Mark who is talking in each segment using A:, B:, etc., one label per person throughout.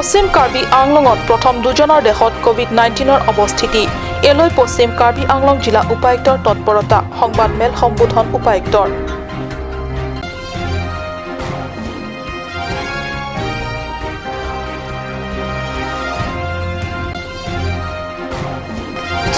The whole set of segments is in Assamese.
A: পশ্চিম কাৰ্বি আংলঙত প্ৰথম দুজনৰ দেহত ক'ভিড-19ৰ অৱস্থিতি। এলৈ পশ্চিম কাৰ্বি আংলং জিলা উপায়ুক্তৰ তৎপৰতা। সংবাদমেল সম্বোধন উপায়ুক্তৰ।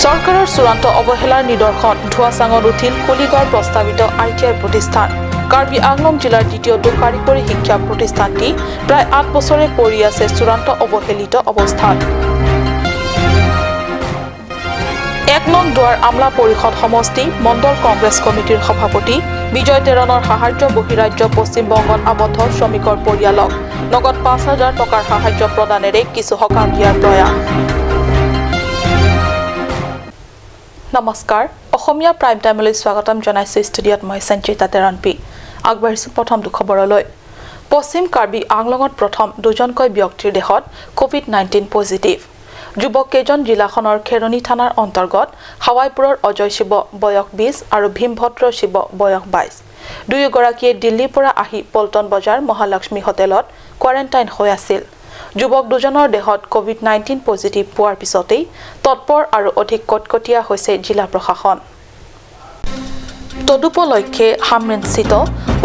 A: চৰকাৰৰ চূড়ান্ত অৱহেলাৰ নিদৰ্শন। ধোৱাচাঙত উঠিল কুলিগাঁৱৰ প্ৰস্তাৱিত আইটিআই প্ৰতিষ্ঠান। কাৰ্বি আংলং জিলাৰ দ্বিতীয়টো কাৰিকৰী শিক্ষা প্ৰতিষ্ঠানটি প্ৰায় 8 বছৰে পৰি আছে চূড়ান্ত অৱহেলিত অৱস্থাত। 1 নং দুৱাৰ আমলা পৰিষদ সমষ্টি মণ্ডল কংগ্ৰেছ কমিটিৰ সভাপতি বিজয় তেৰণৰ সাহায্য। বহিৰাজ্য পশ্চিমবংগত আবদ্ধ শ্ৰমিকৰ পৰিয়ালক নগদ 5000 টকাৰ সাহায্য প্ৰদানেৰে কিছু সকাহ দিয়াৰ প্ৰয়াস। নমস্কাৰ, অসমীয়া প্ৰাইম টাইমলৈ স্বাগতম জনাইছোঁ। ষ্টুডিঅ'ত মই সঞ্চিতা তেৰণপি। আগবাঢ়িছোঁ প্ৰথমটো খবৰলৈ। পশ্চিম কাৰ্বি আংলঙত প্ৰথম দুজনকৈ ব্যক্তিৰ দেহত ক'ভিড-19 পজিটিভ। যুৱককেইজন জিলাখনৰ খেৰণি থানাৰ অন্তৰ্গত হাৱাইপুৰৰ অজয় শিৱ, বয়স 20, আৰু ভীমভদ্ৰ শিৱ, বয়স 22। দুয়োগৰাকীয়ে দিল্লীৰ পৰা আহি পল্টন বজাৰ মহালক্ষ্মী হোটেলত কোৱাৰেণ্টাইন হৈ আছিল। যুৱক দুজনৰ দেহত ক'ভিড-19 পজিটিভ পোৱাৰ পিছতেই তৎপৰ আৰু অধিক কটকটীয়া হৈছে জিলা প্ৰশাসন। তদুপলক্ষে হামৰেণস্থিত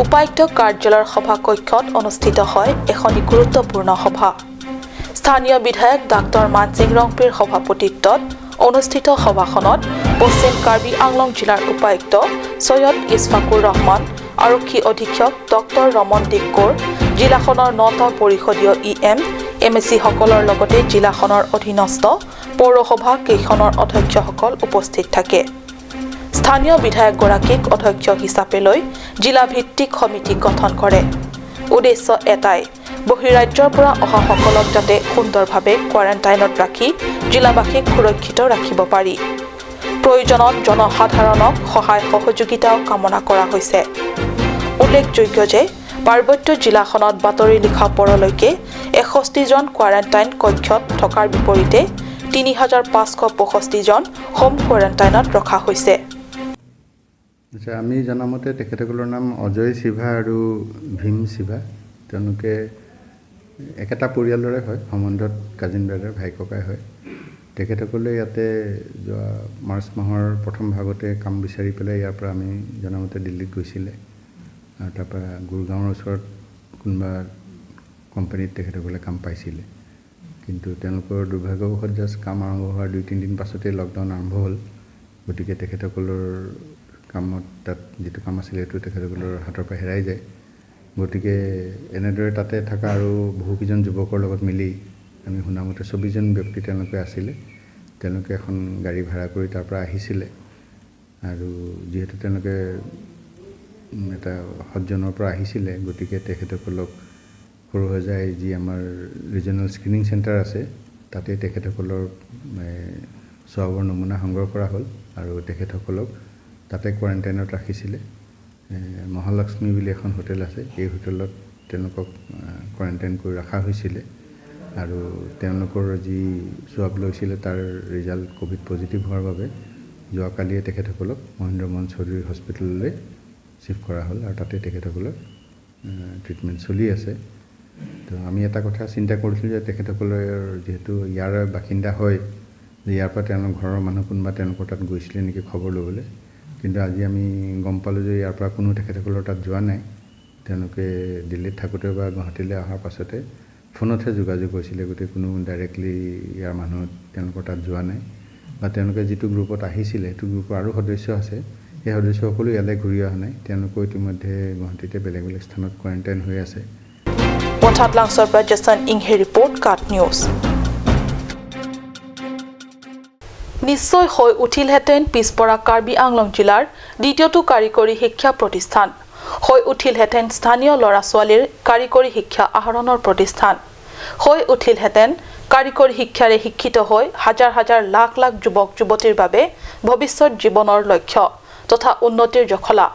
A: উপায়ুক্ত কাৰ্যালয়ৰ সভাকক্ষত অনুষ্ঠিত হয় এখনি গুৰুত্বপূৰ্ণ সভা। স্থানীয় বিধায়ক ডাক্তৰ মানসিং ৰংপিৰ সভাপতিত্বত অনুষ্ঠিত সভাখনত পশ্চিম কাৰ্বি আংলং জিলাৰ উপায়ুক্ত চৈয়দ ইছফাকুৰ ৰহমান, আৰক্ষী অধীক্ষক ডক্টৰ ৰমনদীপ কৌৰ, জিলাখনৰ 9টা পৰিষদীয় ইএম, এমএচিসকলৰ লগতে জিলাখনৰ অধীনস্থ পৌৰসভা কেইখনৰ অধ্যক্ষসকল উপস্থিত থাকে। স্থানীয় বিধায়কগৰাকীক অধ্যক্ষ হিচাপে লৈ জিলাভিত্তিক সমিতি গঠন কৰে। উদ্দেশ্য এটাই, বহিৰাজ্যৰ পৰা অহাসকলক যাতে সুন্দৰভাৱে কোৱাৰেণ্টাইনত ৰাখি জিলাবাসীক সুৰক্ষিত ৰাখিব পাৰি। প্ৰয়োজনত জনসাধাৰণক সহায় সহযোগিতাও কামনা কৰা হৈছে। উল্লেখযোগ্য যে পাৰ্বত্য জিলাখনত বাতৰি লিখা পৰলৈকে 61জন কোৱাৰেণ্টাইন কক্ষত থকাৰ বিপৰীতে 3565জন হোম কোৱাৰেণ্টাইনত ৰখা হৈছে।
B: আচ্ছা, আমি জনামতে তেখেতসকলৰ নাম অজয় শিভা আৰু ভীম শিভা। তেওঁলোকে একেটা পৰিয়ালৰে হয়, সম্বন্ধত কাজিন ব্ৰাদাৰ, ভাই ককাই হয়। তেখেতসকলে ইয়াতে যোৱা মাৰ্চ মাহৰ প্ৰথম ভাগতে কাম বিচাৰি পেলাই ইয়াৰ পৰা আমি জনামতে দিল্লীত গৈছিলে আৰু তাৰপৰা গুৰগাঁৱৰ ওচৰত কোনোবা কোম্পানীত তেখেতসকলে কাম পাইছিলে। কিন্তু তেওঁলোকৰ দুৰ্ভাগ্যবশত জাষ্ট কাম আৰম্ভ হোৱাৰ 2-3 দিন পাছতেই লকডাউন আৰম্ভ হ'ল। গতিকে তেখেতসকলৰ কামত তাত যিটো কাম আছিলে সেইটো তেখেতসকলৰ হাতৰ পৰা হেৰাই যায়। গতিকে এনেদৰে তাতে থকা আৰু বহুকেইজন যুৱকৰ লগত মিলি আমি শুনামতে 24জন ব্যক্তি তেওঁলোকে আছিলে। তেওঁলোকে এখন গাড়ী ভাড়া কৰি তাৰ পৰা আহিছিলে আৰু যিহেতু তেওঁলোকে এটা সজ্জনৰ পৰা আহিছিলে, গতিকে তেখেতসকলক সৰুসজাই যি আমাৰ ৰিজনেল স্ক্ৰিনিং চেণ্টাৰ আছে তাতে তেখেতসকলৰ স্বাবৰ নমুনা সংগ্ৰহ কৰা হ'ল আৰু তেখেতসকলক তাতে কোৱাৰেণ্টাইনত ৰাখিছিলে। মহালক্ষ্মী বুলি এখন হোটেল আছে, এই হোটেলত তেওঁলোকক কোৱাৰেণ্টাইন কৰি ৰখা হৈছিলে আৰু তেওঁলোকৰ যি স্বাব লৈছিলে তাৰ ৰিজাল্ট ক'ভিড পজিটিভ হোৱাৰ বাবে যোৱাকালিয়ে তেখেতসকলক মহেন্দ্ৰ মোহন চৌধুৰী হস্পিটেললৈ চিফ্ট কৰা হ'ল আৰু তাতে তেখেতসকলৰ ট্ৰিটমেণ্ট চলি আছে। তো আমি এটা কথা চিন্তা কৰিছিলোঁ যে তেখেতসকলৰ যিহেতু ইয়াৰ বাসিন্দা হয়, যে ইয়াৰ পৰা তেওঁলোক ঘৰৰ মানুহ কোনোবা তেওঁলোকৰ তাত গৈছিলে নেকি খবৰ ল'বলৈ। কিন্তু আজি আমি গম পালোঁ যে ইয়াৰ পৰা কোনো তেখেতসকলৰ তাত যোৱা নাই। তেওঁলোকে দিল্লীত থাকোঁতে বা গুৱাহাটীলৈ অহাৰ পাছতে ফোনতহে যোগাযোগ হৈছিলে, গতিকে কোনো ডাইৰেক্টলি ইয়াৰ মানুহ তেওঁলোকৰ তাত যোৱা নাই। বা তেওঁলোকে যিটো গ্ৰুপত আহিছিলে সেইটো গ্ৰুপৰ আৰু সদস্য আছে, সেই সদস্যসকলো ইয়ালৈ ঘূৰি অহা নাই। তেওঁলোকো ইতিমধ্যে গুৱাহাটীতে বেলেগ বেলেগ স্থানত কোৱাৰেণ্টাইন হৈ আছে।
A: পথাত লাংছৰ পৰা জেছন ইংহে ৰিপৰ্ট, কাট নিউজ। নিশ্চয় হৈ উঠিলহেঁতেন পিছপৰা কাৰ্বি আংলং জিলাৰ দ্বিতীয়টো কাৰিকৰী শিক্ষা প্ৰতিষ্ঠান, হৈ উঠিলহেঁতেন স্থানীয় ল'ৰা ছোৱালীৰ কাৰিকৰী শিক্ষা আহৰণৰ প্ৰতিষ্ঠান, হৈ উঠিলহেঁতেন কাৰিকৰী শিক্ষাৰে শিক্ষিত হৈ হাজাৰ হাজাৰ লাখ লাখ যুৱক যুৱতীৰ বাবে ভৱিষ্যত জীৱনৰ লক্ষ্য তথা উন্নতিৰ জখলা,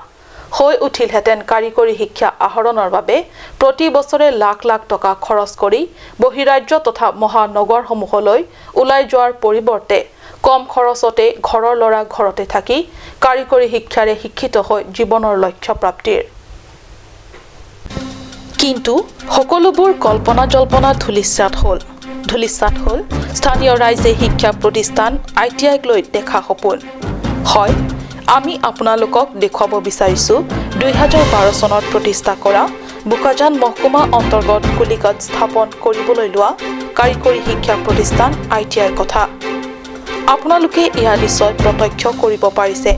A: হৈ উঠিলহেঁতেন কাৰিকৰী শিক্ষা আহৰণৰ বাবে প্ৰতি বছৰে লাখ লাখ টকা খৰচ কৰি বহিৰাজ্য তথা মহানগৰসমূহলৈ ওলাই যোৱাৰ পৰিৱৰ্তে কম খৰচতে ঘৰৰ ল'ৰা ঘৰতে থাকি কাৰিকৰী শিক্ষাৰে শিক্ষিত হৈ জীৱনৰ লক্ষ্য প্ৰাপ্তিৰ। কিন্তু সকলোবোৰ কল্পনা জল্পনা ধূলিসাৎ হ'ল। ধূলিসাৎ হ'ল স্থানীয় ৰাইজে শিক্ষা প্ৰতিষ্ঠান I T আইক লৈ দেখা সপোন। হয়, আমি আপোনালোকক দেখুৱাব বিচাৰিছোঁ 2012 চনত প্ৰতিষ্ঠা কৰা বোকাজান মহকুমা অন্তৰ্গত কুলিকাত স্থাপন কৰিবলৈ লোৱা কাৰিকৰী শিক্ষা প্ৰতিষ্ঠান I T আইৰ কথা। আপোনালোকে এয়া নিশ্চয় প্ৰত্যক্ষ কৰিব পাৰিছে।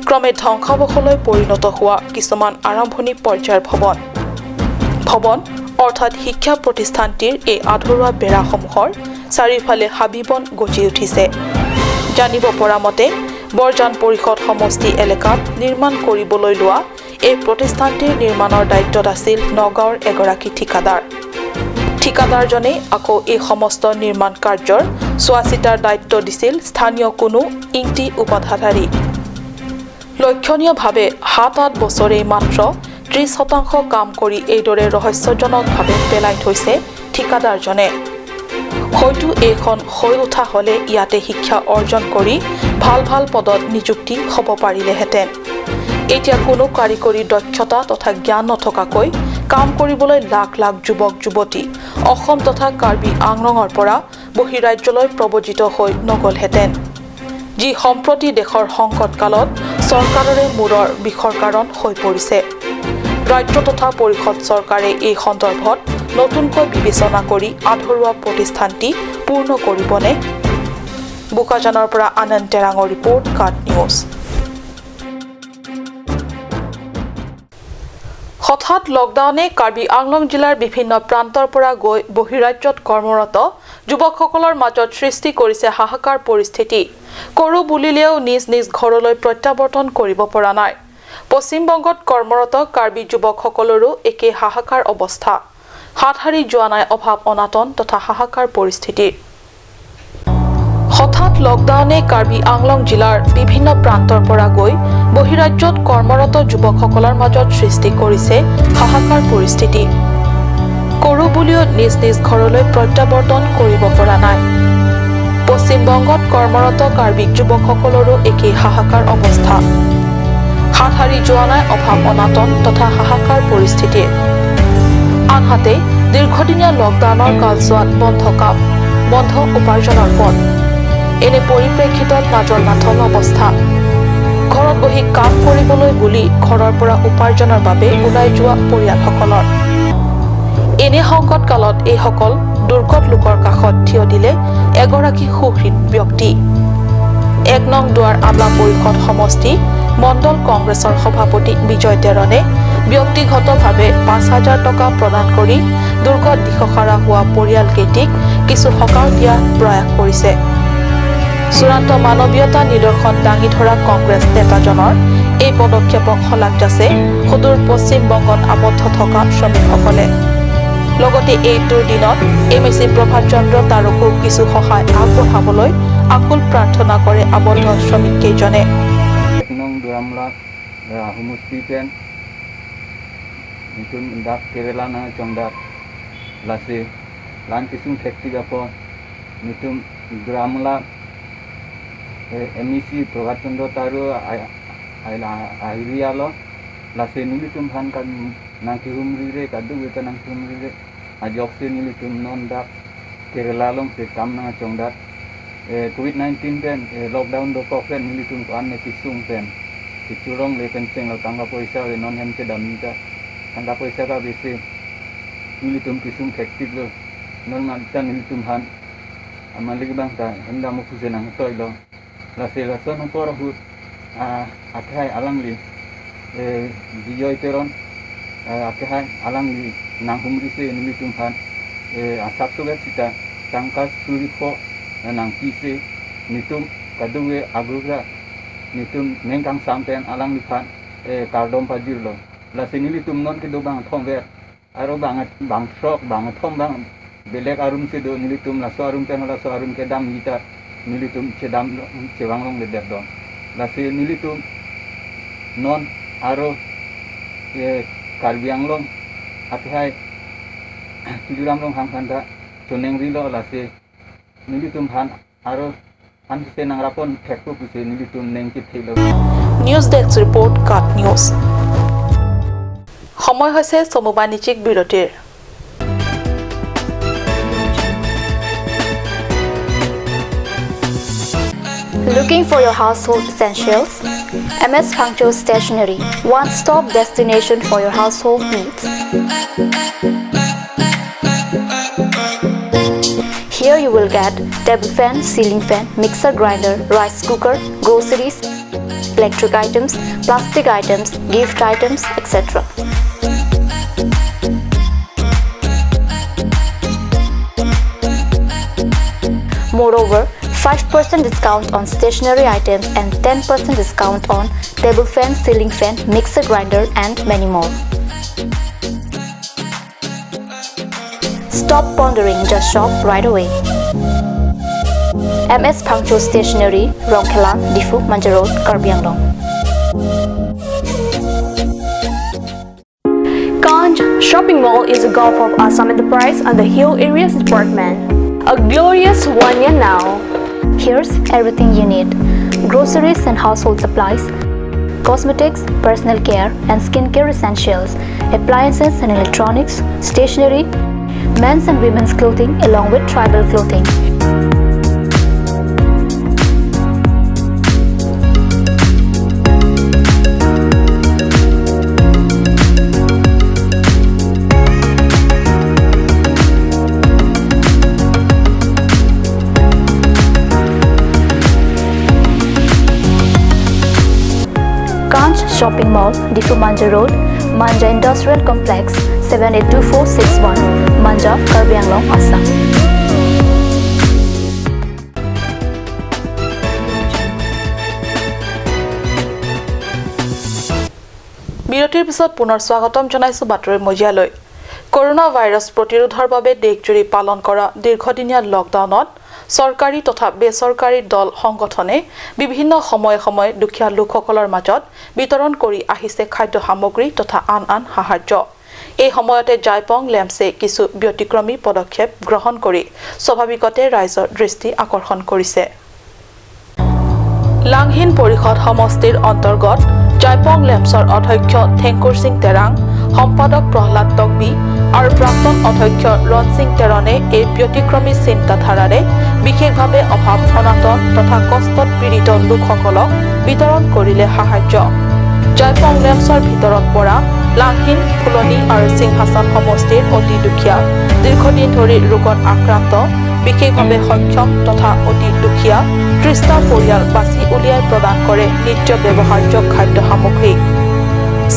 A: ক্ৰমে ধ্বংসাৱশেষলৈ পৰিণত হোৱা কিছুমান আৰম্ভণি পৰ্যায়ৰ ভৱন অৰ্থাৎ শিক্ষা প্ৰতিষ্ঠানটিৰ এই আধৰুৱা বেৰাসমূহৰ চাৰিওফালে হাবি বন গজি উঠিছে। জানিব পৰা মতে বৰজান পৰিষদ সমষ্টি এলেকাত নিৰ্মাণ কৰিবলৈ লোৱা এই প্ৰতিষ্ঠানটিৰ নিৰ্মাণৰ দায়িত্বত আছিল নগাঁৱৰ এগৰাকী ঠিকাদাৰ। ঠিকাদাৰজনে আকৌ এই সমস্ত নিৰ্মাণ কাৰ্যৰ চোৱাচিতাৰ দায়িত্ব দিছিল স্থানীয় কোনো ইংটি উপাধাধাৰী। লক্ষণীয়ভাৱে 7-8 বছৰেই মাত্ৰ 30% কাম কৰি এইদৰে ৰহস্যজনকভাৱে পেলাই থৈছে ঠিকাদাৰজনে। হয়তো এইখন হৈ উঠা হ'লে ইয়াতে শিক্ষা অৰ্জন কৰি ভাল ভাল পদত নিযুক্তি হ'ব পাৰিলেহেঁতেন। এতিয়া কোনো কাৰিকৰী দক্ষতা তথা জ্ঞান নথকাকৈ কাম কৰিবলৈ লাখ লাখ যুৱক যুৱতী অসম তথা কাৰ্বি আংলঙৰ পৰা বহিৰাজ্যলৈ প্ৰব্ৰজিত হৈ নগ'লহেঁতেন, যি সম্প্ৰতি দেশৰ সংকটকালত চৰকাৰৰে মূৰৰ বিষৰ কাৰণ হৈ পৰিছে। ৰাজ্য তথা পৰিষদ চৰকাৰে এই সন্দৰ্ভত নতুনকৈ বিবেচনা কৰি আধৰুৱা প্ৰতিষ্ঠানটি পূৰ্ণ কৰিবনে? বোকাজানৰ পৰা আনন্দ টেৰাঙৰ ৰিপৰ্ট, কাট নিউজ। হঠাৎ লকডাউনে কাৰ্বি আংলং জিলাৰ বিভিন্ন প্ৰান্তৰ পৰা গৈ বহিৰাজ্যত কৰ্মৰত যুৱকসকলৰ মাজত সৃষ্টি কৰিছে হাহাকাৰ পৰিস্থিতি। কৰোঁ বুলিলেও নিজ নিজ ঘৰলৈ প্ৰত্যাৱৰ্তন কৰিব পৰা নাই। পশ্চিমবংগত কৰ্মৰত কাৰ্বি যুৱকসকলৰো একে হাহাকাৰ অৱস্থা। হাত সাৰি যোৱা নাই অভাৱ অনাটন তথা হাহাকাৰ পৰিস্থিতিৰ। হঠাৎ লকডাউনে কাৰ্বি আংলং জিলাৰ বিভিন্ন প্ৰান্তৰ পৰা গৈ বহিৰাজ্যত কৰ্মৰত যুৱকসকলৰ মাজত সৃষ্টি কৰিছে হাহাকাৰ পৰিস্থিতি। কৰোঁ বুলিও নিজ নিজ ঘৰলৈ প্ৰত্যাৱৰ্তন কৰিব পৰা নাই। পশ্চিমবংগত কৰ্মৰত কাৰ্বি যুৱকসকলৰো একেই হাহাকাৰ অৱস্থা। হাত সাৰি যোৱা নাই অভাৱ অনাটন তথা হাহাকাৰ পৰিস্থিতিৰ। আনহাতে দীৰ্ঘদিনীয়া লকডাউনৰ কালচোৱাত বন্ধ কাম, বন্ধ উপাৰ্জনৰ পথ। এনে পৰিপ্ৰেক্ষিতত নাজল নাথল অৱস্থা। ঘৰত বহি কাম কৰিবলৈ বুলি ঘৰৰ পৰা উপাৰ্জনৰ বাবে ওলাই যোৱা পৰিয়ালসকলৰ এনে সংকটকালত এইসকল দুৰ্গত লোকৰ কাষত থিয় দিলে এগৰাকী সুহৃদ ব্যক্তি। 1 নং দুৱাৰ আমলা পৰিষদ সমষ্টি মণ্ডল কংগ্ৰেছৰ সভাপতি বিজয় তেৰণে ব্যক্তিগতভাৱে 5000 টকা প্ৰদান কৰি দুৰ্গত দিশহাৰা হোৱা পৰিয়ালকেইটিক কিছু সকাহ দিয়াৰ প্ৰয়াস কৰিছে। চূড়ান্ত মানৱীয়তা নিদৰ্শন দাঙি ধৰা কংগ্ৰেছ নেতাজনৰ এই পদক্ষেপক শলাগ যাচে সুদূৰ পশ্চিমবংগত আবদ্ধ থকা শ্ৰমিকসকলে। লগতে এইটোৰ দিনত M A C Prabhat Chandra তাৰকো কিছু সহায় আগবঢ়াবলৈ আকুল প্ৰাৰ্থনা কৰে আবদ্ধ শ্ৰমিককেইজনে।
C: MEC Prabhat Chandra Taru Ahirialo lase nilitum han kan nangki humri re kadu beta nangki humri re ajok se nilitum non dak Kerala long se kam na chongdak COVID-19 pen lockdown do kok pen nilitum ko an ne kisung pen kichurong le pen seng lo tangga poisa le non hem che damita tangga poisa ka bese nilitum kisung hektik lo non malta nilitum han amalik bang ta henda mo kuse nang toy lo lase lason por hut akhai alang li Bijoy Teron akhai alang li nang humri se nilitum han asap so sita tangka suri kho nang pise nitum kaduwe agruga nitum nengkang sampen alang li phan kardom pajir lo lase nilitum non ke do bang thong ver aro bang bang shrok bang thong bang belek arum se do nilitum laso arum pen laso arum ke dam gita nilitum chedam chewanglong le derdon lase nilitum non aro Karbi Anglong athai Tujuramlong hangkhanda choneng rilo lase nilitum han aro han se nangrapon thekpo puse nilitum nengki thilo.
A: News desk report, Kat news. সময় হৈছে চমু বাণিজ্যিক বিৰতিৰ।
D: Looking for your household essentials? MS Phangcho Stationery, one-stop destination for your household needs. Here you will get table fan, ceiling fan, mixer grinder, rice cooker, groceries, electric items, plastic items, gift items, etc. Moreover, 5% discount on stationery items and 10% discount on table fan, ceiling fan, mixer grinder and many more. Stop pondering, just shop right away. MS Phangcho Stationery, Rongkhelan, Diphu, Manja Road, Karbi Anglong.
E: Kanj Shopping Mall is a Gulf of Assam Enterprise and the Hill Areas Department. A glorious 1 year now.
D: Here's everything you need: groceries and household supplies, cosmetics, personal care and skincare essentials, appliances and electronics, stationery, men's and women's clothing along with tribal clothing. Kanj Shopping Mall, Diphu Manja Road, Manja Industrial Complex, 782461, Manja, Karbi Anglong, Assam.
A: বিৰতিৰ পিছত পুনৰ স্বাগতম জনাইছো বাতৰি মজিয়ালৈ। কৰোনা ভাইৰাছ প্ৰতিৰোধৰ বাবে দেশজুৰি পালন কৰা দীৰ্ঘদিনীয়া লকডাউনত চৰকাৰী তথা বেচৰকাৰী দল সংগঠনে বিভিন্ন সময়ে সময়ে দুখীয়া লোকসকলৰ মাজত বিতৰণ কৰি আহিছে খাদ্য সামগ্ৰী তথা আন আন সাহায্য। এই সময়তে জাইপং লেমছে কিছু ব্যতিক্ৰমী পদক্ষেপ গ্ৰহণ কৰি স্বাভাৱিকতে ৰাইজৰ দৃষ্টি আকৰ্ষণ কৰিছে। লাংহিন পৰিষদ সমষ্টিৰ অন্তৰ্গত জাইপং লেমছৰ অধ্যক্ষ থেংকুৰ সিং তেৰাং, সম্পাদক প্ৰহ্লাদ তকবি আৰু প্ৰাক্তন অধ্যক্ষ ৰণ সিং তেৰণে এই ব্যতিক্ৰমী চিন্তাধাৰাৰে বিশেষভাৱে অভাৱ অনাটন তথা কষ্টত পীড়িত লোকসকলক বিতৰণ কৰিলে সাহায্য। জাইপং লেমছৰ ভিতৰত পৰা লাংহিন, ফুলনি আৰু সিংহাসন সমষ্টিৰ অতি দুখীয়া, দীৰ্ঘদিন ধৰি ৰোগত আক্ৰান্ত, বিশেষভাৱে সক্ষম তথা অতি দুখীয়া 30টা পৰিয়াল বাছি উলিয়াই প্ৰদান কৰে নিত্য ব্যৱহাৰ্য খাদ্য সামগ্ৰী।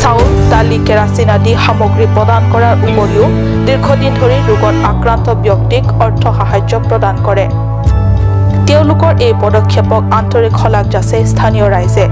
A: চাউল, দালি, কেৰাচিন আদি সামগ্ৰী প্ৰদান কৰাৰ উপৰিও দীৰ্ঘদিন ধৰি ৰোগত আক্ৰান্ত ব্যক্তিক অৰ্থ সাহায্য প্ৰদান কৰে। তেওঁলোকৰ এই পদক্ষেপক আন্তৰিক শলাগ যাচে স্থানীয় ৰাইজে।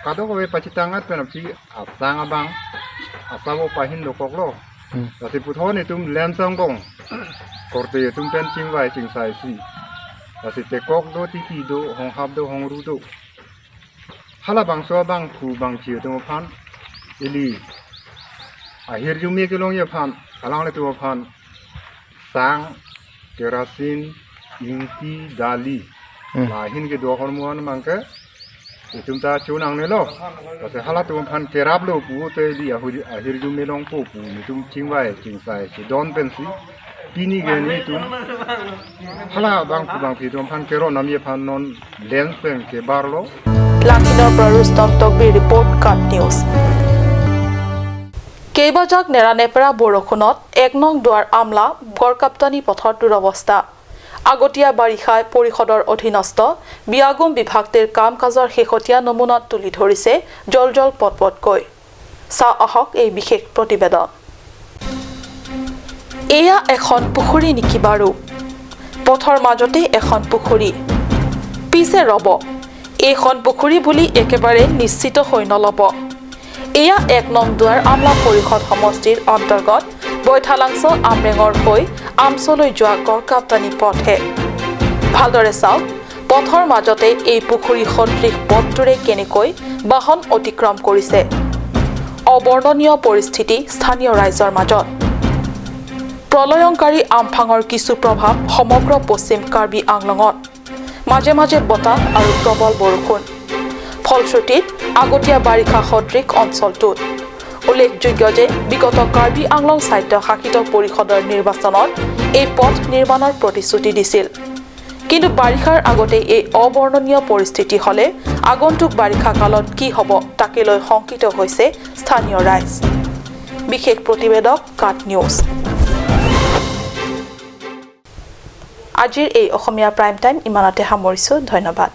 F: Kado kowe pacitangat penapsi asang abang asabo pahin dokok lo tati puthon itum lensang gong korte itum pen chingwai chingsai si tati tekok do titi do hong hap do hong ru do hala bang so bang phu bang chi tum phan ili ahir jumi ke long ye phan alang le tu phan sang kerasin inti dali lahin ke do hormon mangke itum ta chunang ne lo ta hala tum phan kerap lo pu te li ahir ju me long po pu itum chingwai chingsai chi don pen si pini ge ni tum hala bang pu bang phi tum phan kero nam ye phan non lens pen ke bar lo
A: লাংহিনৰ পৰা ৰুস্তম তকবিৰ ৰিপৰ্ট, কাট নিউজ। কেইবাজাক নেৰানেপেৰা বৰষুণত 1 নং দুৱাৰ আমলা গড়কাপ্তানি পথৰ দুৰৱস্থা। আগতীয়া বাৰিষাই পৰিষদৰ অধীনস্থ বিয়াগুম বিভাগটিৰ কাম কাজৰ শেহতীয়া নমুনাত তুলি ধৰিছে জল জল পটপটকৈ। চাওঁ আহক এই বিশেষ প্ৰতিবেদন। এয়া এখন পুখুৰী নেকি বাৰু? পথৰ মাজতে এখন পুখুৰী। পিছে ৰব, এইখন পুখুৰী বুলি একেবাৰে নিশ্চিত হৈ নলব। এয়া 1 নং দুৱাৰ আমলা পৰিষদ সমষ্টিৰ অন্তৰ্গত বৈঠালাংছ আমৰেঙৰ হৈ আমচলৈ যোৱা গড়কাপ্তানি পথহে। ভালদৰে চাওক, পথৰ মাজতে এই পুখুৰী সদৃশ পথটোৰে কেনেকৈ বাহন অতিক্ৰম কৰিছে। অবৰ্ণনীয় পৰিস্থিতি স্থানীয় ৰাইজৰ মাজত। প্ৰলয়ংকাৰী আমফাঙৰ কিছু প্ৰভাৱ সমগ্ৰ পশ্চিম কাৰ্বি আংলঙত। মাজে মাজে বতাহ আৰু প্ৰবল বৰষুণ। ফলশ্ৰুতিত আগতীয়া বাৰিষা সদৃশ অঞ্চলটোত। উল্লেখযোগ্য যে বিগত কাৰ্বি আংলং স্বায়ত্তশাসিত পৰিষদৰ নিৰ্বাচনত এই পথ নিৰ্মাণৰ প্ৰতিশ্ৰুতি দিছিল। কিন্তু বাৰিষাৰ আগতে এই অবৰ্ণনীয় পৰিস্থিতি হ'লে আগন্তুক বাৰিষা কালত কি হ'ব তাকে লৈ শংকিত হৈছে স্থানীয় ৰাইজ। বিশেষ প্ৰতিবেদক কাট নিউজ। আজিৰ এই অসমীয়া প্ৰাইম টাইম ইমানতে সামৰিছোঁ। ধন্যবাদ।